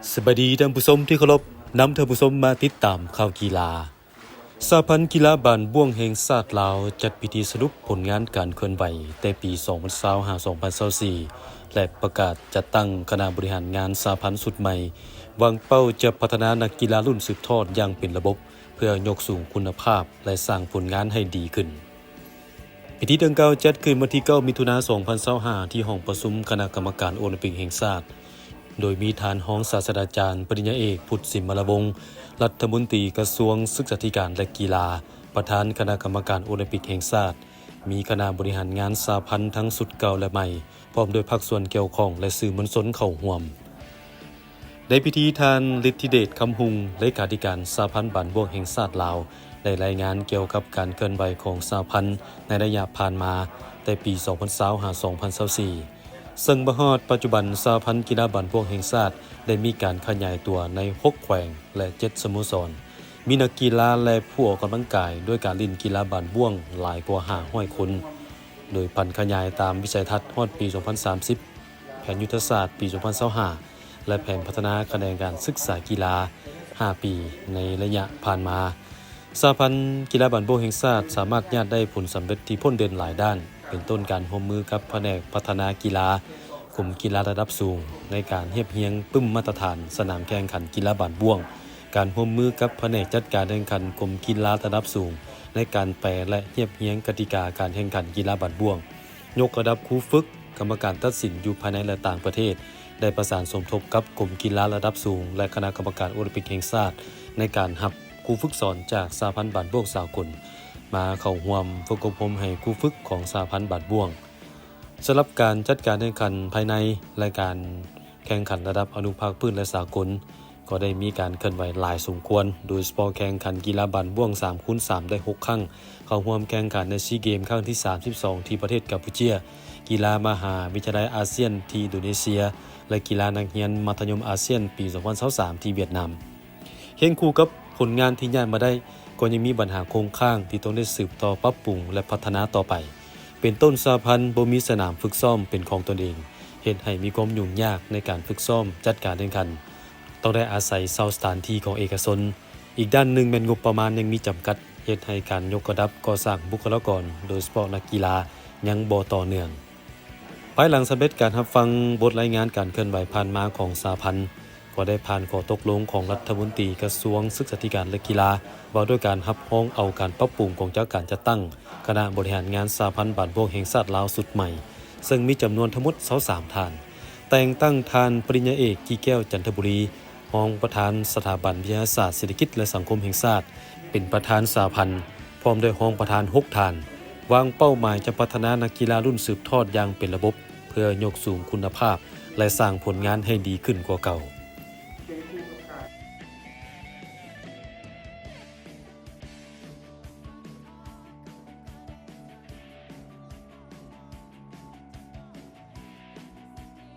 ສະບາຍດີທ່ານຜູ້ຊົມທີ່ເຄົາລົບ, ນຳທ່ານຜູ້ຊົມມາຕິດຕາມຂ່າວກິລາ. ສະຫະພັນກິລາບານບ້ວງແຫ່ງຊາດລາວ ຈັດພິທີສະຫຼຸບຜົນງານການເຄື່ອນໄຫວແຕ່ປີສອງພັນຊາວຫາສອງພັນຊາວສີ່ ແລະ ປະກາດຈັດຕັ້ງຄະນະບໍລິຫານງານສະຫະພັນຊຸດໃໝ່, ວາງເປົ້າຈະພັດທະນານັກກິລາລຸ້ນສືບທອດຢ່າງເປັນລະບົບ ເພື່ອຍົກສູງຄຸນນະພາບ ແລະ ສ້າງຜົນງານໃຫ້ດີຂຶ້ນ. ພິທີດັ່ງກ່າວຈັດຂຶ້ນວັນທີເກົ້າ ມິຖຸນາ ສອງພັນຊາວຫ້າ ທີ່ຫ້ອງປະຊຸມຄະນະກຳມະການໂອລິມປິກແຫ່ງຊາດ, ໂດຍມີທ່ານຮອງສາດສະດາຈານ ປະລິນຍາເອກ ພຸດ ສິມມະລາວົງ ລັດຖະມົນຕີກະຊວງສຶກສາທິການ ແລະ ກິລາ, ປະທານຄະນະກຳມະການໂອລິມປິກແຫ່ງຊາດ, ມີຄະນະບໍລິຫານງານສະຫະພັນທັງຊຸດເກົ່າ ແລະ ໃໝ່, ພ້ອມດ້ວຍພາກສ່ວນກ່ຽວຂ້ອງ ແລະ ສື່ມວນຊົນເຂົ້າຮ່ວມ. ໃນພິທີ, ທ່ານ ລິດທິເດດ ຄຳຮຸ່ງ ເລຂາທິການສະຫະພັນບານບ້ວງແຫ່ງຊາດລາວ ໄດ້ລາຍງານກ່ຽວກັບການເຄື່ອນໄຫວຂອງສະຫະພັນໃນໄລຍະຜ່ານມາ, ແຕ່ປີສອງພັນຊາວຫາສອງພັນຊາວສີ່ ເຊິ່ງມາຮອດປັດຈຸບັນ, ສະຫະພັນກິລາບານບ້ວງແຫ່ງຊາດໄດ້ມີການຂະຫຍາຍຕົວໃນຫົກແຂວງ ແລະ ເຈັດສະໂມສອນ, ມີນັກກິລາ ແລະ ຜູ້ອອກກຳລັງກາຍດ້ວຍການຫຼິ້ນກິລາບານບ້ວງຫຼາຍກວ່າຫ້າຮ້ອຍຄົນ, ໂດຍຜັນຂະຫຍາຍຕາມວິໄສທັດຮອດປີສອງພັນສາມສິບ, ແຜນຍຸດທະສາດປີສອງພັນຊາວຫ້າ ແລະ ແຜນພັດທະນາຂະແໜງການສຶກສາກິລາຫ້າປີໃນໄລຍະຜ່ານມາ. ສະຫະພັນກິລາບານບ້ວງແຫ່ງຊາດສາມາດຍາດໄດ້ຜົນສຳເລັດທີ່ພົ້ນເດັ່ນຫຼາຍດ້ານ, ເປັນຕົ້ນການຮ່ວມມືກັບພະແນກພັດທະນາກິລາ, ກົມກິລາລະດັບສູງໃນການຮຽບຮຽງປຶ້ມມາດຕະຖານສະໜາມແຂ່ງຂັນກິລາບານບ້ວງ, ການຮ່ວມມືກັບພະແນກຈັດການແຂ່ງຂັນກົມກິລາລະດັບສູງໃນການແປ ແລະ ຮຽບຮຽງກະຕິກາການແຂ່ງຂັນກິລາບານບ້ວງ, ຍົກລະດັບຄູຝຶກ, ກຳມະການຕັດສິນຢູ່ພາຍໃນ ແລະ ຕ່າງປະເທດ, ໄດ້ປະສານສົມທົບກັບກົມກິລາລະດັບສູງ ແລະ ຄະນະກຳມະການໂອລິມປິກແຫ່ງຊາດ ໃນການຮັບຄູຝຶກສອນຈາກສະຫະພັນບານບ້ວງສາກົນ ມາເຂົ້າຮ່ວມຝຶກອົບຮົມໃຫ້ຄູຝຶກຂອງສະຫະພັນບານບ້ວງ. ສຳລັບການຈັດການແຂ່ງຂັນພາຍໃນ ແລະ ການແຂ່ງຂັນລະດັບອະນຸພາກພື້ນ ແລະ ສາກົນ ກໍໄດ້ມີການເຄື່ອນໄຫວຫຼາຍສົມຄວນ, ໂດຍສະເພາະແຂ່ງຂັນກິລາບານບ້ວງສາມຄູນສາມໄດ້ຫົກຄັ້ງ, ເຂົ້າຮ່ວມແຂ່ງຂັນໃນຊີເກມຄັ້ງທີສາມສິບສອງ ທີ່ປະເທດກຳປູເຈຍ, ກິລາມະຫາວິທະຍາໄລອາຊຽນທີ່ອິນໂດເນເຊຍ ແລະ ກິລານັກຮຽນມັດທະຍົມອາຊຽນປີສອງພັນຊາວສາມທີ່ຫວຽດນາມ. ຄຽງຄູ່ກັບຜົນງານທີ່ຍາດມາໄດ້, ກໍຍັງມີບັນຫາຄົງຄ້າງທີ່ຕ້ອງໄດ້ສືບຕໍ່ປັບປຸງ ແລະ ພັດທະນາຕໍ່ໄປ. ເປັນຕົ້ນ, ສະຫະພັນບໍ່ມີສະໜາມຝຶກຊ້ອມເປັນຂອງຕົນເອງ, ເຮັດໃຫ້ມີຄວາມຫຍຸ້ງຍາກໃນການຝຶກຊ້ອມ, ຈັດການແຂ່ງຂັນ, ຕ້ອງໄດ້ອາໄສເຊົ່າສະຖານທີ່ຂອງເອກະຊົນ. ອີກດ້ານໜຶ່ງແມ່ນງົບປະມານຍັງມີຈຳກັດ, ເຮັດໃຫ້ການຍົກລະດັບກໍ່ສ້າງບຸກຄະລາກອນ, ໂດຍສະເພາະນັກກິລາ, ຍັງບໍ່ຕໍ່ເນື່ອງ. ພາຍຫຼັງສຳເລັດການຮັບຟັງບົດລາຍງານການເຄື່ອນໄຫວຜ່ານມາຂອງສະຫະພັນ, ກໍໄດ້ຜ່ານຂໍ້ຕົກລົງຂອງລັດຖະມົນຕີກະຊວງສຶກສາທິການ ແລະ ກິລາ ວ່າດ້ວຍການຮັບຮອງເອົາການປັບປຸງຂອງຈັດການຈັດຕັ້ງຄະນະບໍລິຫານງານສະຫະພັນບານບ້ວງແຫ່ງຊາດລາວຊຸດໃໝ່, ເຊິ່ງມີຈຳນວນທັງໝົດຊາວສາມທ່ານ, ແຕ່ງຕັ້ງທ່ານປະລິນຍາເອກ ກີແກ້ວ ຈັນທະບູລີ, ຮອງປະທານສະຖາບັນວິທະຍາສາດເສດຖະກິດ ແລະ ສັງຄົມແຫ່ງຊາດ ເປັນປະທານສະຫະພັນ, ພ້ອມດ້ວຍຮອງປະທານຫົກທ່ານ, ວາງເປົ້າໝາຍຈະພັດທະນານັກກິລາລຸ້ນສືບທອດຢ່າງເປັນລະບົບ ເພື່ອຍົກສູງຄຸນນະພາບ ແລະ ສ້າງຜົນງານໃຫ້ດີຂຶ້ນກວ່າເກົ່າ.